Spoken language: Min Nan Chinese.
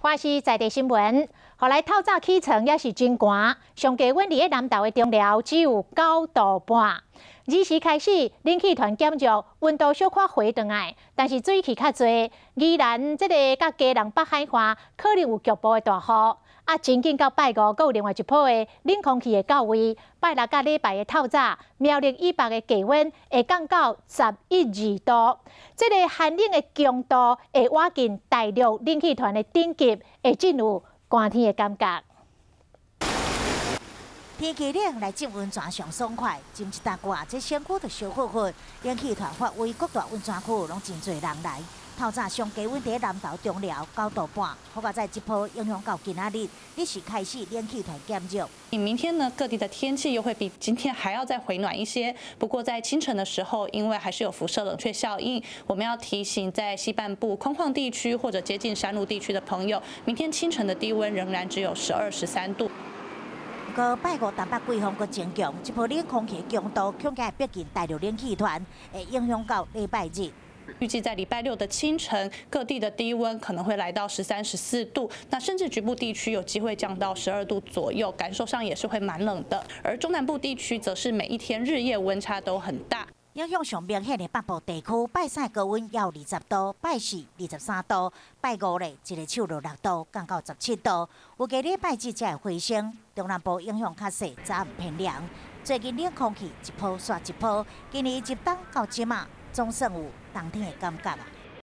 華視在地新聞，予來透早起床猶是真寒，上低溫佇咧南投的中寮只有9度半。二時開始，冷氣團減弱，溫度小可回轉來，但是水汽較濟，宜蘭這个佮基隆北海岸可能有局部的大雨。啊，真緊到拜五，閣有另外一波的冷空氣會到位。拜六佮禮拜的透早，苗栗以北的低溫會降到十一二度。這个寒冷的強度會倚近大陸冷氣團的頂級，會進入寒天的感覺。天氣冷來浸溫泉上爽快，浸一大掛，這身軀就燒乎乎。冷氣團發威，各大溫泉區攏真濟人來。透早上低溫佇南投中寮9度半，好佳哉這波影響到今仔日，日時開始冷氣團減弱。明天呢，各地的天氣又會比今天還要再回暖一些。不過在清晨的時候，因為還是有輻射冷卻效應，我們要提醒在西半部空曠地區或者接近山麓地區的朋友，明天清晨的低溫仍然只有12、13度。不過拜五東北季風閣增強，這波冷空氣強度恐驚會逼近大陸冷氣團，會影響到禮拜日。預計在禮拜六的清晨，各地的低溫可能會來到13、14度，那甚至局部地區有機會降到12度左右，感受上也是會蠻冷的。而中南部地區則是每一天日夜溫差都很大。影響上明顯的北部地區，拜三高溫有20度，拜四23度，拜五咧一个手落6度，降到17度。預計禮拜日才會回升。中南部影響較細，早暗偏涼。最近冷空氣一波煞一波，今年入冬到這馬總算有冬天的感覺啊！